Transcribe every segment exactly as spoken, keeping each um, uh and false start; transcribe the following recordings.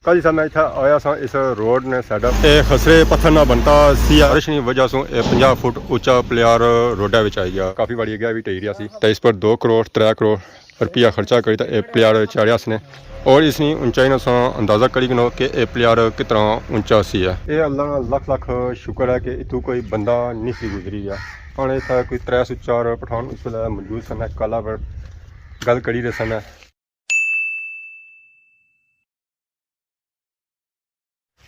پہلی سال میں اتھا آیا سا، اس روڈ نے سائیڈ اے خسرے پتھر نہ بنتا سی، بارش نی وجہ سوں اے پنجاہ فٹ اچا پلیار روڈا وچ آئی گیا۔ کافی باری اگے بھی ٹہی رہیا سی، تے اس پر دو کروڑ، ترے کروڑ روپیہ خرچہ کری تے اے پلیار چاڑھیا اس نے۔ اور اس نی اونچائی نہ ساں اندازہ کری کنو کہ اے پلیار کتنا اونچا سی ہے۔ اے اللہ نا لکھ لکھ شکر ہے کہ اتھوں کوئی بندہ نہیں سی گزری گیا۔ ہن اتھا کوئی ترے سو چار پٹھان اس ویلے موجود سن، کالا پر گل کری رہے سن۔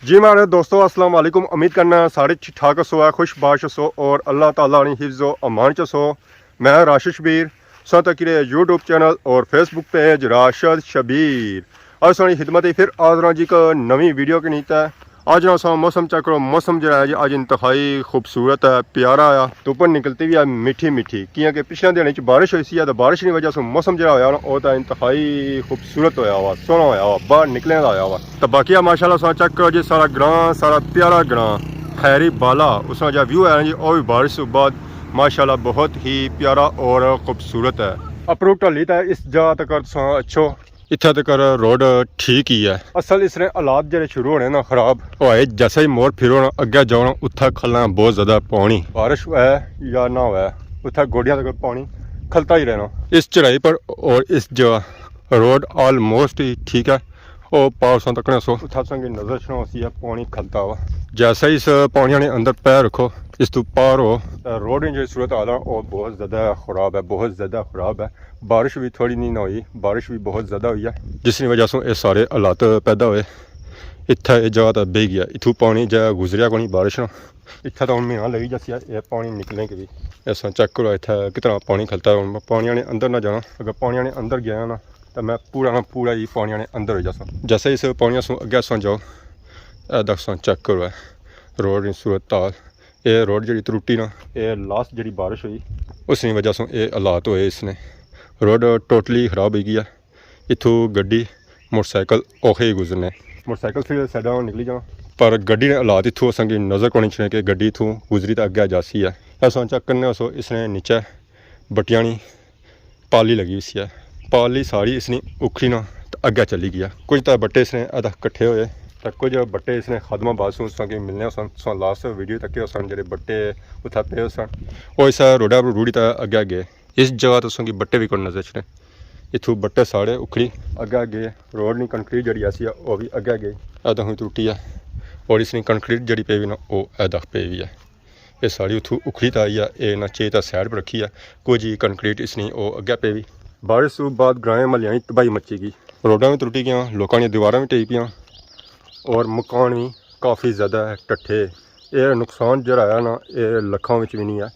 جی ماڑے دوستو، السلام علیکم۔ امید کرنا سارے ٹھیک ٹھاک ہسو، خوش باش ہسو اور اللہ تعالیٰ نی حفظ و امان چ ہسو۔ میں راشد شبیر، ساں تک یوٹیوب چینل اور فیس بک پیج راشد شبیر۔ اج ساڑی خدمت اچ پھر حاضر ہاں جی ایک نویں ویڈیو کے نیت۔ اج نا سا موسم چیک کرو، موسم جڑا ہے جی اج انتہائی خوبصورت ہے، پیارا ہے۔ دھوپ نکلتی بھی ہے میٹھی میٹھی، کیاں کہ پچھلے دنوں چ بارش ہوئی سی ہے، تو بارش نی وجہ سے موسم جڑا ہویا نا، او تا انتہائی خوبصورت ہویا ہوا، سوہنا ہویا ہوا، باہر نکلنے دا ہویا ہوا۔ تو باقی ماشاءاللہ سا چیک کرو جی، سارا گراں، سارا پیارا گراں خیری بالا، اس نا جا ویو ہے نا جی، او بھی بارش سے بعد ماشاءاللہ بہت ہی پیارا اور خوبصورت ہے۔ اپرو ٹہلی تے اس جا تک تساں اچھو، اتھا تک روڈ ٹھیک ہی ہے۔ اصل اس نے حالات جڑے شروع ہونے نا خراب، او ہے جیسا ہی موڑ پھرو نا، اگے جاؤ نا، اتھا کھلنا بہت زیادہ پانی، بارش ہوئے یا نہ ہوئے، اتھا گوڈیاں تک پانی کھلتا ہی رہنا۔ اس چڑھائی پر اور اس جگہ روڈ آلموسٹ ہی ٹھیک ہے۔ او پار ساں تکنے سو، اتھا ساں کی نظر اچھنا ہوسی ہے پانی کھلتا ہوا۔ جیسا ہی اس پانیاں نے اندر پیر رکھو، اس تو پار ہو، تے روڈ نی جڑی صورت حال ہے، او بہت زیادہ خراب ہے، بہت زیادہ خراب ہے۔ بارش بھی تھوڑی نہیں نہ ہوئی، بارش بھی بہت زیادہ ہوئی ہے، جس کی وجہ سے یہ سارے حالات پیدا ہوئے۔ اتھا یہ جگہ تے بہی گیا، اتھوں پانی جا گزریا کونی بارش نا۔ اتھا تو ہن مہینہ لگی جاسی ہے، یہ پانی نکلنے کے بھی۔ ایسا چیک کرو، اتھا کتنا پانی کھلتا ہے۔ ہن پانیاں نے اندر نہ جانا، اگر پانیاں نے اندر گیا نا، تو میں پورا نا پورا ہی پانیاں نے اندر ہو جاساں۔ جیسے اس پانیاں سوں اگے ساں جاؤ، اے دکھساں چیک کرو، اے روڈ نی صورت حال۔ اے روڈ جڑی ترٹی نا، اے لاسٹ جڑی بارش ہوئی، اس نی وجہ سوں اے حالات ہوئے اس نے۔ روڈ ٹوٹلی خراب ہوئی گئی ہے۔ اتھوں گڈی، موٹر سائیکل اوکھے ہی گزرنے۔ موٹر سائیکل پھر سائیڈاں نکلی جانا۔ پر گڈی نے حالات اتھوں اساں کی نظر کونی اچھنے کہ گڈی اتھوں گزری تے اگے جاسی ہے۔ اساں چیک کرنے سو اس نے نیچے بٹیاں نی پالی لگی ہوئی سی ہے۔ پالی ساری اس نی اکھڑی نا تے اگے چلی گیا۔ کچھ تاں بٹے اس نے ادھا کٹھے ہوئے، تے کچھ بٹے اس نے ختم۔ بعد سوں تساں کی ملنے سن، تساں لاسٹ ویڈیو تک سن، جڑے بٹے اتھا پے سن، او اس روڈا پر روڑی تے اگے گئے۔ اس جگہ تساں کی بٹے بھی کون نظر اچھنے۔ اتھوں بٹے سارے اکھڑی اگے گئے، روڈ نی کنکریٹ جڑی ایسی ہے، او بھی اگے گئی۔ اے تاں ہوئی ترٹی ہے، اور اس نی کنکریٹ جڑی پئی ہوئی نا، او اے تک پئی ہوئی ہے۔ اے ساری اتھوں اکھڑی تے آئی ہے، اے نہ چاہیے تے سائیڈ پر رکھی ہے، کچھ ہی کنکریٹ اس نی او اگے پئی ہوئی۔ بارش تو بعد گرائیں محلیاں نی تباہی مچی گئی، روڈاں بھی ترٹی گیاں، لوکاں نی دیواراں بھی ٹہی پیاں، اور مکان بھی کافی زیادہ ٹٹھے۔ اے نقصان جڑا ہے نا، اے لکھاں وچ بھی نہیں ہے،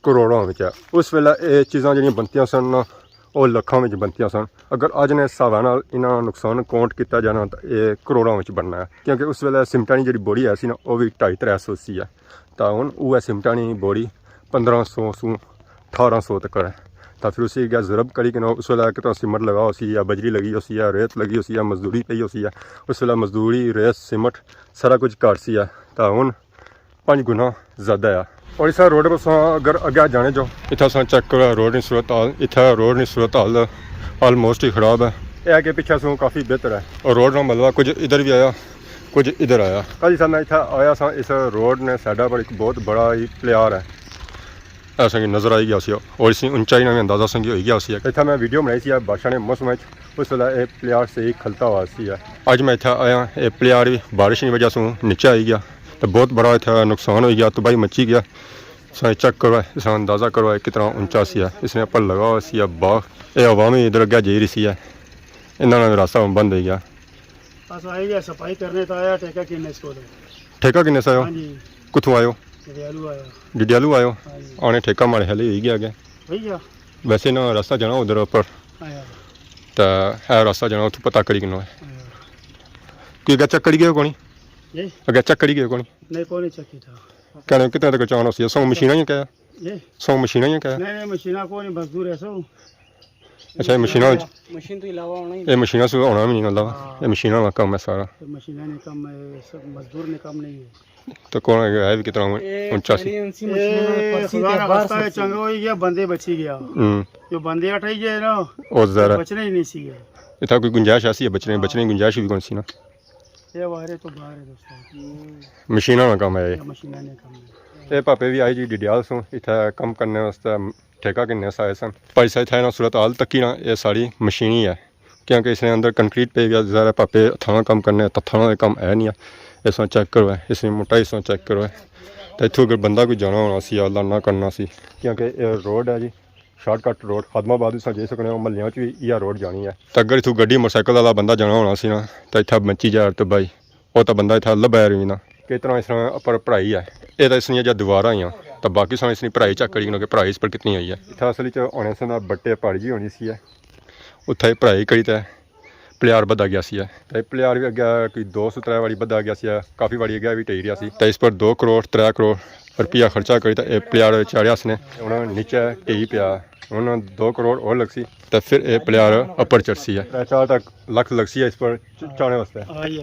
کروڑاں وچ ہے۔ اس ویلے اے چیزاں جڑیاں بنتیاں سن نا، او لکھاں وچ بنتیاں سن۔ اگر اج نے حساباں نال انہاں نقصان کاؤنٹ کیتا جانا تاں اے کروڑاں وچ بننا ہے، کیونکہ اس ویلے سیمنٹاں نی جڑی بوری ہے سی نا، او وی ڈھائی ترے سو سی ہے، تاں ہن اوہے سیمنٹاں نی بوری پندرہ سو سوں اٹھارہ سو تک ہے۔ تاں پھر اسی اگے ضرب کری کنے اس ویلے کتنا سیمنٹ لگا ہوسی یا بجری لگی ہوسی یا ریت لگی ہوسی یا مزدوری پئی ہوسی ہے، اس ویلے مزدوری، ریت، سیمنٹ سارا کچھ گھٹ سی ہے، تاں ہن پنج گنا زیادہ ہے۔ اور اس روڈ پر ساں اگر اگے جانے جو، اتھا ساں چیک کرو روڈ نی صورت حال، اتھا روڈ نی صورت حال آلموسٹ ہی خراب ہے۔ اے اگے پیچھے سوں کافی بہتر ہے۔ اور روڈ نا ملبہ کچھ ادھر بھی آیا، کچھ ادھر آیا۔ کل سا میں اتھا آیا سا، اس روڈ نے سائیڈا پر ایک بہت بڑا ہی پلیار ہے۔ ایسا کہ نظر آئی گیا سی، اور اس کی اونچائی نا بھی اندازہ سنگی ہوئی گیا سی۔ اتھا میں ویڈیو بنائی سی بارشاں نے موسم وچ، اس ویلے اے پلیار صحیح کھلتا ہوا سی ہے۔ اج میں اتھا آیا، اے پلیار بھی بارش کی وجہ سے نیچے آئی گیا، تو بہت بڑا اتھا نقصان ہوئی گیا، تباہی مچی گیا۔ ساں چیک کرو، اس نا اندازہ کرو، اے کتنا اونچا سی ہے، اس نے اوپر لگا ہوا سی ہے باغ۔ اے عوام ہی ادھر اگے جائی رہی سی ہے، انہاں نا راستہ بند ہوئی گیا۔ بس آئی گیا، صفائی کرنے تو آیا، ٹھیکہ کنے اس کو۔ ٹھیکہ کنے سے آئے ہو؟ ہاں جی۔ کتھوں آئے ہو؟ ڈڈیالو آیا۔ ڈڈیالو آئے ہو؟ ہاں جی۔ آنے ٹھیکہ ماڑے خیال ہوئی گیا اگے۔ ہوئی گیا؟ ویسے نا راستہ جانا ادھر اوپر۔ آیا۔ تے اے راستہ جانا اتھوں پتہ کری کنو ہے۔ آیا۔ کوئی اگے چیک کری گئے ہو کونی؟ جی؟ اگے چیک کری گئے ہو کونی؟ نہیں، کوئی نہیں چیک کیتا۔ کہنے کتنے تک چان ہوسی؟ سو مشیناں ہی کہیا؟ جی؟ سو مشیناں ہی کہیا؟ نہیں، نہیں، مشیناں کوئی نہیں، مزدور ہے سو۔ اچھا، یہ مشیناں وچ؟ مشین تو علاوہ ہونا ہی اے مشیناں سے ہونا بھی نہیں، مطلب، ہاں۔ یہ مشیناں والا کم ہے سارا۔ تو مشیناں نے کم ہے، سب مزدور نے کم نہیں ہے۔ تو کون ہے، ہے بھی کتنا اونچا سی؟ اے خدا نا واسطہ ہے، چنگا ہوئی گیا، بندے بچی گیا۔ ہوں۔ جو بندے اٹھائی گئے نا، او ذرا بچنے ہی نہیں سی گئے۔ اتھا کوئی گنجائش ایسی ہے بچنے، بچنے کی گنجائش بھی کون سی نا؟ یہ وائرے تو باہر ہے دوستو۔ مشیناں نا کم ہے یہ۔ یہ مشیناں نے کم ہے۔ اے پاپے وی آئے جی ڈڈیال سوں، اتھے کم کرنے واسطے ٹھیکہ گھننے واسطے آئے سن۔ بھائی صاحب اتھے نا صورتحال تکی نا، اے ساری مشینی ہے، کیونکہ اس نے اندر کنکریٹ پئی وی ہے، ظاہر ہے پاپے ہتھاں نا کم کرنے، ہتھاں نا کم ہے نہیں ہے۔ اس نا چیک کرو، اس نی موٹائی اس نا چیک کرو۔ تے اتھوں اگر بندہ کوئی جانا ہونا سی یا لڑنا کرنا سی، کیونکہ اے روڈ ہے جی، شارٹ کٹ روڈ، خادم آباد تساں جائی سکنے ہو، محلیاں چ وی ایہا روڈ جانی ہے۔ تے اگر اتھوں گڈی موٹرسائیکل والا بندہ جانا ہونا سی نا، تے اتھا بچی جائے تباہی، او تاں بندہ اتھا لبھا رہی نا۔ کہ اتنا اس طرح اپر پڑھائی ہے، اے تاں اس نیاں جا دیواراں ہیاں، تاں باقی ساں اس نی پڑھائی چیک کری کنو کہ پڑھائی اس پر کتنی ہوئی ہے۔ اتھا اصل وچ ہونے سن بٹے پہاڑی جی ہونی سی ہے، اتھا ہی پڑھائی کری تے پلیار بدھا گیا سی ہے۔ تے پلیار وی اگے کوئی دو سو ترے واری بدھا گیا سی ہے، کافی واری اگے وی ٹہی رہیا سی۔ تے اس پر دو کروڑ، ترے کروڑ روپیہ خرچہ کری تے اے پلیار چاڑھیا اس نے۔ ہن نیچے ٹہی پیا، ہن دو کروڑ ہور لگسی تے پھر اے پلیار اپر چڑھسی ہے۔ ترے چار تک لکھ لگسی ہے اس پر چ-، چاڑھنے واسطے۔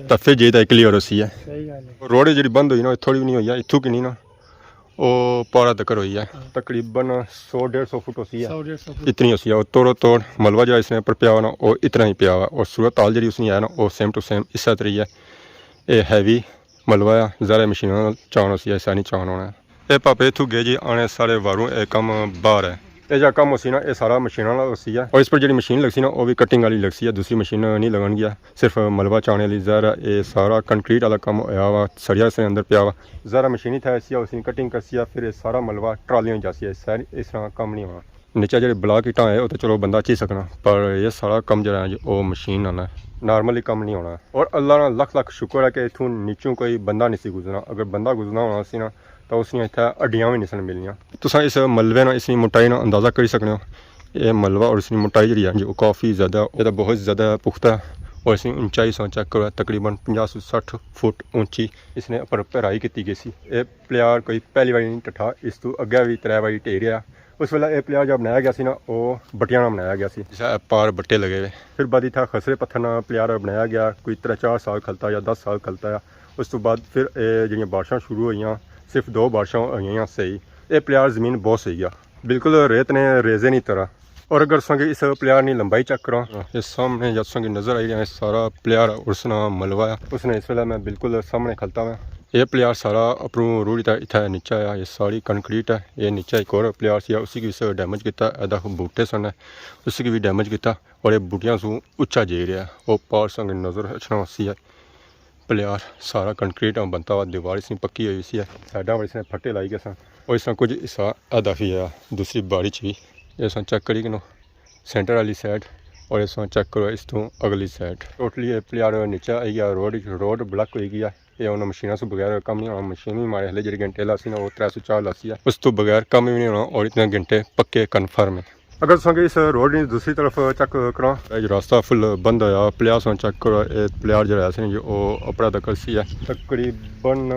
تے پھر جائی تے کلیئر ہوسی ہے۔ صحیح گل ہے۔ روڈ جیڑی بند ہوئی نا، تھوڑی وی نہیں ہوئی ہے، اتھوں کنی نا او پارا تکر ہوئی ہے۔ ہاں۔ تقریباً سو ڈیڑھ سو فٹ ہوسی ہے۔ سو ڈیڑھ سو فٹ۔ اتنی ہوسی ہے۔ او توڑو توڑ ملبہ جیڑا اس نے اپر پیا ہوا نا، او اتنا ہی پیا ہوا۔ اور صورتحال جیڑی اس نی ہے نا، او سیم ٹو سیم اسے طرح ہی ہے۔ اے ہیوی ملبہ ہے، ظاہر ہے مشیناں نال چان ہوسی ہے، ایسا نہیں چان ہونا ہے۔ اے پاپے اتھوں گئے جی آنے سارے واروں، اے کم باہر ہے۔ اے جا کم ہوسی نا، اے سارا مشیناں نال ہوسی ہے۔ اور اس پر جیڑی مشین لگسی نا، او وی کٹنگ والی لگسی ہے، دوسری مشین نہیں لگن گیا۔ صرف ملبہ چانے والی۔ ظاہر ہے اے سارا کنکریٹ والا کم ہویا ہوا، سڑیا اس نے اندر پیا ہوا۔ ظاہر ہے مشینی تھا ایسی ہے، اس نی کٹنگ کرسی ہے، پھر اے سارا ملبہ ٹرالیاں وچ جاسی ہے، سر اس طرح کم نہیں ہونا۔ نیچے جیڑے بلاک اٹاں ہے، او تے چلو بندہ اچھی سکنا، پر اے سارا کم جیڑا ہے جی، او مشین نال ہے، نارملی کم نہیں ہونا۔ اور اللہ نا لکھ لکھ شکر ہے کہ اتھوں نیچوں کوئی بندہ نہیں سی گزرنا۔ اگر بندہ گزرنا ہونا سی نا، تاں اس نیاں اتھے ہڈیاں وی نہیں سن ملنیاں۔ تساں اس ملبے نا، اس نی موٹائی نا اندازہ کری سکنے ہو۔ اے ملبہ اور اس نی موٹائی جیڑی ہے جی، او کافی زیادہ، اے تاں بہت زیادہ پختہ ہے۔ اور اس نی اونچائی ساں چیک کرو، تقریباً پنجاہ سو سٹھ فٹ اونچی اس نے اپر پہرائی کیتی گئی سی۔ اے پلیار کوئی پہلی واری نہیں ٹٹھا، اس تو اگے وی ترے واری ٹہی رہیا۔ اس ویلے اے پلیار جب بنایا گیا سی نا، او بٹیاں نال بنایا گیا سی، جسے پار بٹے لگے ہوئے۔ پھر بعد اتھا خسرے پتھر نال پلیار بنایا گیا، کوئی ترے چار سال کھلتا یا دس سال کھلتا یا۔ اس تو بعد پھر اے جیڑیاں بارشاں شروع ہوئیاں، صرف دو بارشاں ہوئیاں صحیح، اے پلیار زمین بہت صحیح گیا، بالکل ریت نے ریزے نی طرح۔ اور اگر تساں کی اس پلیار نی لمبائی چیک کراں، اے سامنے جا تساں کی نظر آئی رہیا، اے سارا پلیار اس نا ملبہ ہے۔ اس نے اس ویلے میں بالکل سامنے کھلتا ہوا۔ اے پلیار سارا اپروں روڑی تے اتھا نیچے آیا، اے ساری کنکریٹ ہے۔ اے نیچے ایک اور پلیار سی، اسی کی وی ڈیمیج کیتا، ادا بوٹے سن، اسی کی وی ڈیمیج کیتا۔ اور اے بوٹیاں سوں اچا جائی رہیا، او پار تساں کی نظر اچھنا ہوسی ہے۔ پلیار سارا کنکریٹ نا بنتا ہوا، دیوار اس نی پکی ہوئی سی ہے، سائیڈاں پر اس نے پھٹے لائی گئے سن۔ اور اس نا کچھ حصہ ادا وی ہے، دوسری باڑی چ وی۔ اس نا چیک کری کنو سینٹر والی سائیڈ، اور اس نا چیک کرو اس تو اگلی سائیڈ۔ ٹوٹلی اے پلیار نیچے آئی گیا روڈ وچ، روڈ بلاک ہوئی گیا۔ اے ہن مشیناں سوں بغیر کم نہیں ہونا، مشین وی مارے ہلے جیڑے گھنٹے لاسی نا، او ترے سو چار لاسی ہے، اس تو بغیر کم وی نہیں ہونا، اور اتنے گھنٹے پکے کنفرم ہے۔ اگر تساں کی اس روڈ نی دوسری طرف چیک کراں، اے جو راستہ فل بند ہویا، پلیار ساں چیک کرو، اے پلیار جیڑا ہے سی جو او اپرا تکر سی ہے، تقریباً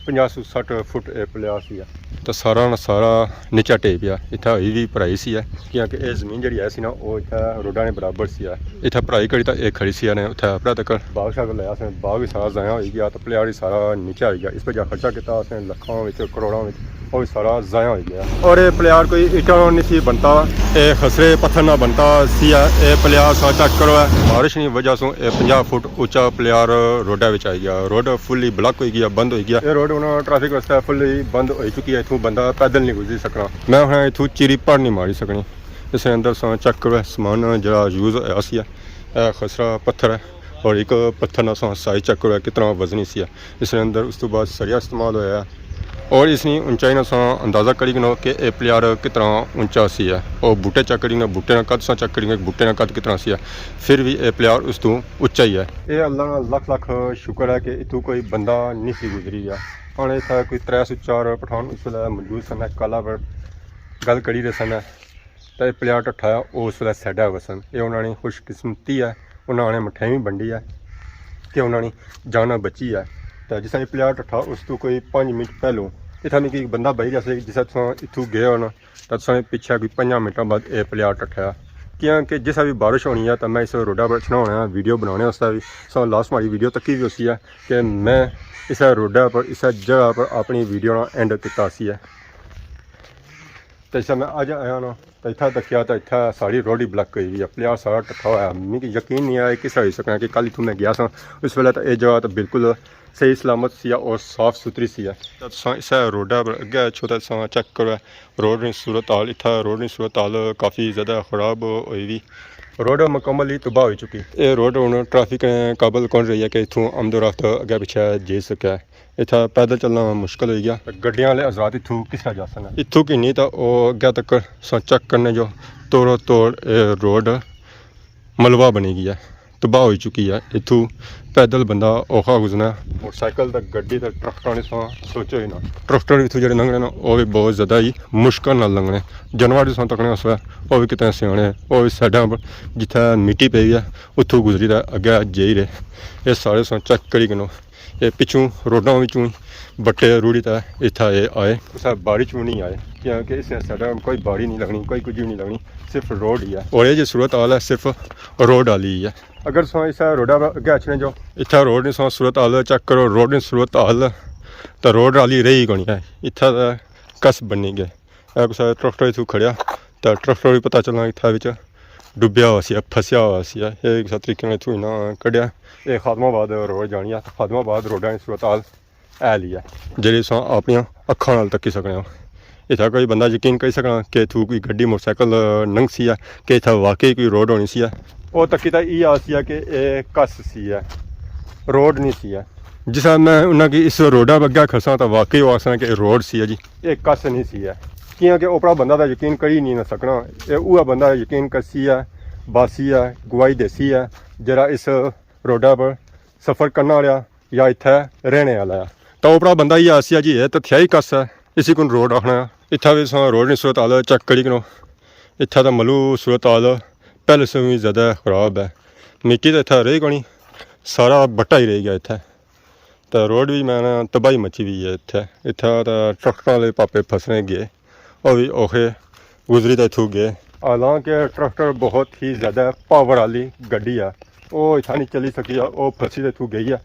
پنجاہ سو سٹھ فٹ اے پلیار سی ہے۔ تے سارا نا سارا نیچا ٹہی پیا، اتھا ہوئی وی پرائی سی ہے، کیونکہ اے زمین جیڑی ہے سی نا، او اتھا روڈاں نے برابر سی ہے۔ اتھا پڑھائی کری تاں اے کھڑی سی نے اتھا اپنا تک باغ شاغ لایا سے، باغ وی سارا ضائع ہوئی گیا، تے پلیار وی سارا نیچے آئی گیا۔ اس پہ جا خرچہ کیتا اس نے لکھاں وچ، کروڑاں وچ، او وی سارا ضائع ہوئی گیا۔ اور اے پلیار کوئی اٹاں نی سی بنتا، اے خسرے پتھر نہ بنتا سی۔ اے پلیار سا چیک کرو، اے بارش نی وجہ سوں اے پنجاہ فٹ اچا پلیار روڈا وچ آئی گیا، روڈ فلی بلاک ہوئی گیا، بند ہوئی گیا۔ اے روڈ ہن ٹریفک واسطے فلی بند ہوئی چکی ہے، اتھوں بندہ پیدل نہیں گزری سکنا۔ میں ہن اتھوں چیری پڑ نہیں ماری سکنی۔ اس نے اندر ساں چیک کرو، سامان جڑا یوز ہویا سی، اے خسرا پتھر ہے، اور ایک پتھر نہ ساں سائز چیک کرو کتنا وزنی سی ہے۔ اس نے اندر اس تو بعد سریا استعمال ہویا ہے، اور اس نی اونچائی نہ ساں اندازہ کری کنو کہ اے پلیار کتنا اونچا سی ہے۔ اور بوٹے چیک کری کنو، بوٹے نا قد ساں چیک کری کنو، بوٹے نا قد کتنا سی ہے، پھر بھی اے پلیار اس تو اونچا ہی ہے۔ اے اللہ نا لکھ لکھ شکر ہے کہ اتھوں کوئی بندہ نہیں سی گزری گیا۔ ہن اتھا کوئی ترے سو چار پٹھان اس ویلے موجود سن، کالا پر گل کری رہے سن۔ تے پلیار ٹٹھایا، او اس ویلے سیڈا ہوئے سن۔ اے انہاں نی خوش قسمتی ہے، انہاں نے مٹھائی وی بنڈی ہے کہ انہاں نی جان بچی ہے۔ تے جس طرح پلیار ٹٹھا، اس تو کوئی پنج منٹ پہلو اتھا میکی ایک بندہ بہی رہیا سی، جس طرح تساں اتھوں گئے ہو نا، تے تساں پچھے کوئی پنجاں منٹاں بعد اے پلیار ٹٹھایا۔ کیونکہ جس طرح بھی بارش ہونی ہے، تے میں اس روڈا پر اچھنا ہونا ہے، ویڈیو بنانے واسطے بھی۔ سو لاسٹ ماڑی ویڈیو تکی بھی ہوسی ہے کہ میں اس روڈا پر، اس جگہ پر اپنی ویڈیو نا اینڈ کیتا سی ہے۔ تے جسے میں اج آیا نا، تے اتھا تکیا تے اتھا ساری روڈ ہی بلاک ہوئی ہوئی ہے، پلیار سارا ٹٹھا ہویا۔ مکی یقین نہیں آیا کس طرح ہوئی سکنا کہ کل اتھوں میں گیا سا، اس ویلے تے اے جگہ تے بالکل صحیح سلامت سی ہے اور صاف ستھری سی ہے۔ تے تساں اسے روڈا پر اگے اچھو تے تساں چیک کرو، روڈ نی صورت حال، اتھا روڈ نی صورت حال کافی زیادہ خراب ہوئی ہوئی۔ روڈ مکمل ہی تباہ ہوئی چکی۔ اے روڈ ہن ٹریفک نے قابل کون رہی ہے کہ اتھوں آمد و رفت اگے پچھے جائی سکے۔ اتھا پیدل چلنا مشکل ہوئی گیا۔ گڈیاں والے حضرات اتھوں کس طرح جاسن؟ اتھوں کی نہیں تاں او اگے تک سا چیک کرنے جو توڑو توڑ اے روڈ ملبہ بنی گئی ہے، تباہ ہوئی چکی ہے۔ اتھوں پیدل بندہ اوکھا گزرنا۔ موٹر سائیکل تے گڈی تے ٹریکٹر نے سا سوچو ہی نہ۔ ٹریکٹر اتھوں جڑے لنگھنے نا، او بھی بہت زیادہ ہی مشکل نال لنگھنے۔ جانور جساں تکنے اس ویلے، او بھی کتنے سیانے، او بھی سائیڈاں پر جتھے مٹی پئی ہے، اتھوں گزری تے اگے جائی رہے۔ اے سارے سا چیک کری کنو۔ اے پچھوں روڈاں وچوں بٹے روڑی تے اتھا اے آئے۔ کسا باڑی چوں نہیں آئے، کیونکہ اس سائیڈ کوئی باڑی نہیں لگنی، کوئی کچھ بھی نہیں لگنی، صرف روڈ ہی ہے۔ اور اے جی صورت حال ہے صرف روڈ والی ہی ہے۔ اگر سو اس روڈا پر اگے اچھنے جو، اتھا روڈ نہیں سو صورت حال چیک کرو، روڈ نہیں صورت حال، تے روڈ والی رہی کونی ہے۔ اتھا تے کس بنی گئے۔ اے کسا ٹریکٹر اتھوں کھڑیا، تے ٹریکٹر بھی پتہ چلنا اتھا وچ ڈبیا ہوا سی، پھسیا ہوا سی۔ اے کسا طریقے نال اتھوں انہاں کڈیا۔ اے خادم آباد روڈ جانی ہے، خادم آباد روڈاں نی صورت حال اے لی ہے، جیڑی اساں اپنیاں اکھاں نال تکی سکنے ہاں۔ اتھا کوئی بندہ یقین کری سکنا کہ اتھوں کوئی گڈی موٹر سائیکل لنگھ سی ہے، کہ اتھا واقعی کوئی روڈ ہونی سی ہے۔ او تکی تاں ایہہ آسی ہے کہ اے کس سی ہے، روڈ نہیں سی ہے۔ جس ویلے میں انہاں کی اس روڈا پر اگے کھساں تاں واقعی او آسنا کہ اے روڈ سی ہے جی، اے کس نہیں سی ہے۔ کیاں کہ اوپرا بندہ تاں یقین کری نہیں نہ سکنا۔ اے اوہا بندہ یقین کرسی ہے، باسی ہے، گواہی دیسی ہے، جیڑا اس روڈا پر سفر کرنا رہیا یا اتھے رہنے والا ہے۔ تاں اوپرا بندہ ایہہ آسی ہے جی، اے تاں تھیا ہی کس ہے، اسی کون روڈ آخنا ہے۔ اتھا بھی ساں روڈ نی صورت حال چیک کری کنو۔ اتھا تاں ملو صورت حال پہلے سے بھی زیادہ خراب ہے۔ مٹی تاں اتھا رہی کونی، سارا بٹا ہی رہی گیا اتھا۔ تے روڈ بھی میں نا تباہی مچی ہوئی ہے اتھے۔ اتھے تے ٹریکٹر والے پاپے پھسنے گئے، او بھی اوکھے گزری تے اتھوں گئے۔ حالانکہ ٹریکٹر بہت ہی زیادہ پاور والی گڈی ہے، او اتھا نہیں چلی سکی ہے، او پھسی تے اتھوں گئی ہے۔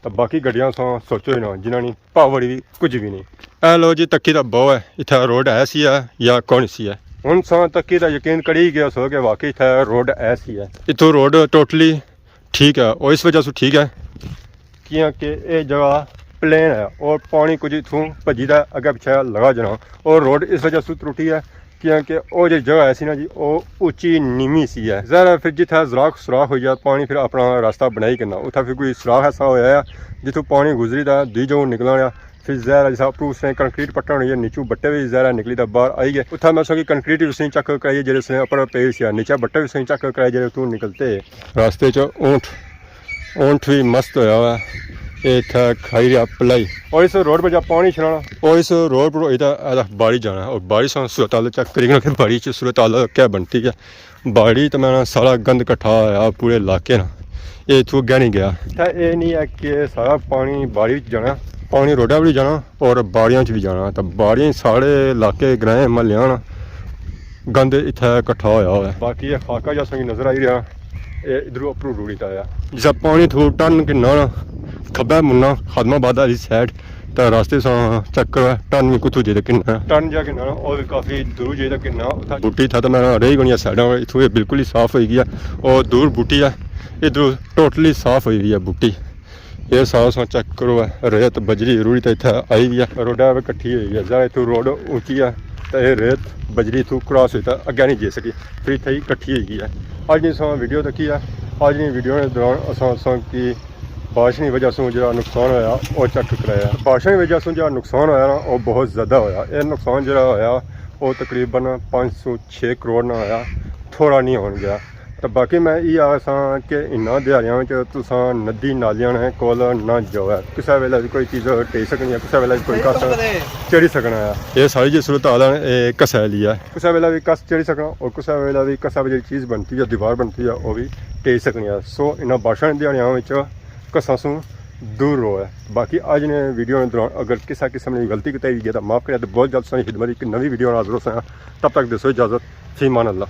تے باقی گڈیاں سو سوچو ہی نہ، جنہاں نی پاور بھی کچھ بھی نہیں۔ اے لو جی، تکی تے بہو ہے، اتھا روڈ ہے سی ہے یا کون سی ہے؟ ہن سو تکی تے یقین کری گیا سو کہ واقعی اتھا روڈ ہے سی ہے۔ اتھوں روڈ ٹوٹلی ٹھیک ہے، اور اس وجہ سے ٹھیک ہے کیونکہ اے جگہ پلین ہے اور پانی کچھ اتھوں بھجی دا اگے پچھے لگا جانا، اور روڈ اس وجہ سے ترٹی ہے کیونکہ او جی جگہ ایسی نا جی، او اچی نیمی سی ہے۔ ظاہر ہے پھر جتھے سوراخ سوراخ ہوئی جائے، پانی پھر اپنا راستہ بنائی کرنا، اتھا پھر کوئی سوراخ ایسا ہویا ہے جتھوں پانی گزری دا دوئی جگہ نکلنا ہے۔ پھر ظاہر ہے جسا اپروں اس نے کنکریٹ پٹن ہوئی ہے، نیچوں بٹے بھی ظاہر ہے نکلی دا باہر آئی گئے۔ اتھا میں سو کی کنکریٹ بھی اس نے چیک کرائی ہے جیڑے اس نے اپر پئی سی، نیچے بٹے بھی اس نے چیک کرائی جیڑے اتھوں نکلتے۔ راستے چ اونٹ، اونٹ بھی مست ہویا ہوا ہے۔ اے اتھا کھائی رہیا پلائی۔ اور اس روڈ پر جا پانی چھڑانا، اور اس روڈ پر ادھر، ادھر باڑی جانا ہے۔ اور باڑی سا صورت حال چیک کری کہ باڑی چ صورت حال کیا بنتی ہے۔ باڑی تو میں نا سارا گند کٹھا ہویا پورے علاقے نا۔ اے اتھوں اگے نہیں گیا۔ اتھا اے نہیں ہے کہ سارا پانی باڑی وچ جانا، پانی روڈا پر بھی جانا اور باڑیاں چ بھی جانا۔ تو باڑیاں سارے علاقے، گرائیں، محلیاں نا گند اتھا کٹھا ہویا ہوا ہے۔ باقی اے خاکہ جا سنگی نظر آئی رہیا، اے ادھروں اپروں روڑی تا آیا۔ جسا پانی تھو ٹرن کننا نا، کھبے مڑنا خادم آباد آلی سائیڈ، تے راستے سا چیک کرو، ٹرن وی کتھوں جے تے کننا۔ ٹرن جا کننا، او وی کافی دور جے تے کننا۔ اتھا بوٹی تھا تے میں رہی گونی سائیڈاں، اتھوں اے بالکل ہی صاف ہوئی گیا۔ او دور بوٹی ہے، ادھروں ٹوٹلی صاف ہوئی ہوئی ہے بوٹی۔ اے سارا سا چیک کرو، اے ریت بجری روڑی تے اتھا آئی ہوئی ہے، روڈا پہ کٹھی ہوئی ہے۔ ذرا اتھوں روڈ اونچی ہے، تے اے ریت بجری اتھوں کراس ہوئی تے اگے نہیں جائی سکی، پھر اتھے ہی کٹھی ہوئی گئی ہے۔ اج نی اساں ویڈیو تکی ہے، اج نی ویڈیو نے دوران اساں، اساں کی بارش نی وجہ سوں جڑا نقصان ہویا، او چیک کرایا۔ بارشاں نی وجہ سوں جڑا نقصان ہویا نا، او بہت زیادہ ہویا۔ اے نقصان جڑا ہویا، او تقریباً پانچ سو چھ کروڑ نا ہویا، تھوڑا نہیں ہون گیا۔ تے باقی میں ایہہ آخساں کہ انہاں دیہاڑیاں وچ تساں ندی نالیاں نے کول نہ جاؤ۔ کسے ویلے وی کوئی چیز ٹہی سکنی ہے، کسے ویلے وی کوئی کس چڑھی سکنا ہے۔ اے ساری جی صورت حال ہے، اے کسے لیے ہے۔ کسے ویلے وی کس چڑھی سکنا، اور کسے ویلے وی کسے وی جیڑی چیز بنتی ہے، دیوار بنتی ہے، او وی ٹہی سکنی ہے۔ سو انہاں بارشاں نے دیہاڑیاں وچ کساں سوں دور رہو ہے۔ باقی اج نے ویڈیو نے دوران اگر کسے قسم نی غلطی کتائی ہوئی ہے تاں معاف کرے، تے بہت جلد تساں نی خدمت اچ اک نوی ویڈیو نال حاضر ہوساں۔ تب تک دیسو اجازت، فی امان اللہ۔